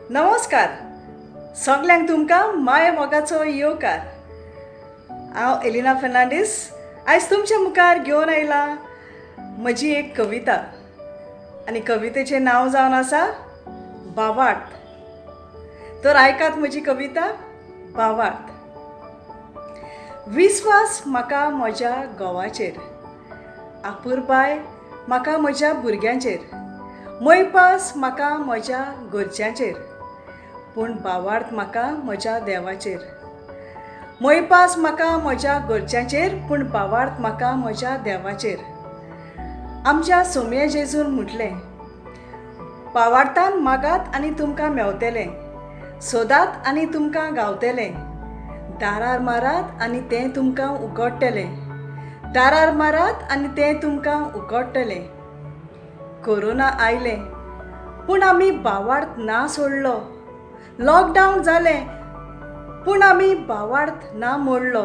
नमस्कार सगल्यांक तुमकां माय मोगाचो येवकार. हांव एलिना फर्नांडीस आयज तुमच्या मुखार घेवन आयलां म्हजी एक कविता आनी कवितेचें नांव जावन आसा भावार्थ. तर आयकात म्हजी कविता भावार्थ. विस्वास म्हाका म्हज्या घोवाचेर, आपुरबाय म्हाका म्हज्या भुरग्यांचेर, मोयपास म्हाका म्हज्या घरच्यांचेर, पूण भावार्थ म्हाका म्हज्या देवाचेर. मोयपास म्हाका म्हज्या घरच्यांचेर, पूण भावार्थ म्हाका म्हज्या देवाचेर. आमच्या सोम्या जेजून म्हटलें, भावार्थान मागात आनी तुमकां मेवतलें, सोदात आनी तुमकां गावतलें, दारार मारात आनी तें तुमकां उगडटलें, दारार मारात आनी तें तुमकां उगडटलें. कोरोना आयलें पूण आमी भावार्थ ना सोडलो, लॉकडावन जालें पूण आमी भावार्थ ना मोडलो,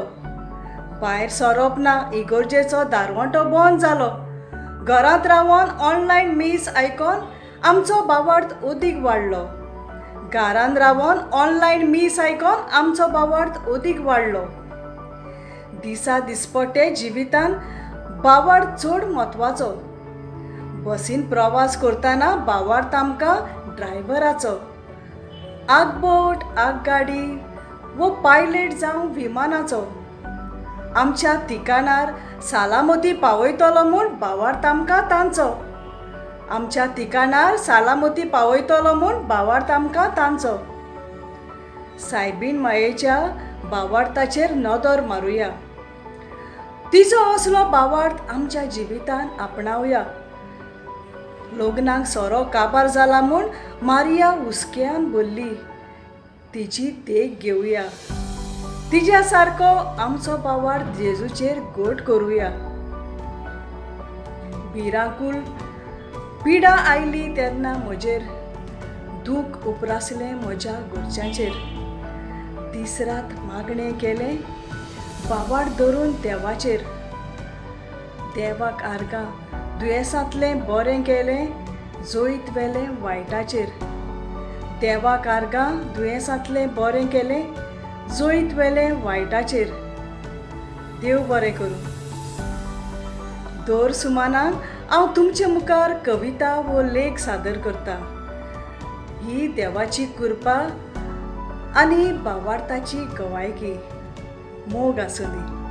भायर सोरप ना इगर्जेचो दारवंटो बंद जालो, घरांत रावन ऑनलायन मीस आयकोन आमचो भावार्थ अदीक वाडलो, घरांत रावन ऑनलायन मीस आयकोन आमचो भावार्थ अदीक वाडलो. दिसा दिसपट्टे जिवितान भावार्थ चड म्हत्वाचो. बसीन प्रवास करतना भावार्थ आमकां ड्रायव्हराचो. आगबोट, आगगाडी वो पायलट जावं विमानाचो. आमच्या ठिकाणार सालामती पावयतलो म्हूण भावार्थ आमकां तांचो. आमच्या ठिकाणार सालामती पावयतलो म्हूण भावार्थ आमकां तांचो. सायबीन मायेच्या भावार्थाचेर नदर मारुया, तिचो असलो भावार्थ आमच्या जिवितान आपणावया. लग्नाक सोरो काबार जाला म्हूण मारिया हुस्क्यान भरली, तिची देख घेवया, तिज्या सारको आमचो भावार्थ जेजूचेर घट करुया. भिरांकूळ पिडा आयली तेन्ना म्हजेर, दूख उप्रासलें म्हज्या घरच्यांचेर, दीस रात मागणें केलें भावार्थ धरून देवाचेर. देवाक आर्गां दुयेंसांतलें बरें केलें, जैत व्हेलें वायटाचेर. देवाक आर्गां दुयेंसांतलें बरें केलें, जैत व्हेलें वायटाचेर. देव बरें करूं. दर सुमानाक हांव तुमचे मुखार कविता वो लेख सादर करता. ही देवाची कृपा आनी भावार्थाची गवायकी. मोग आसूं दी.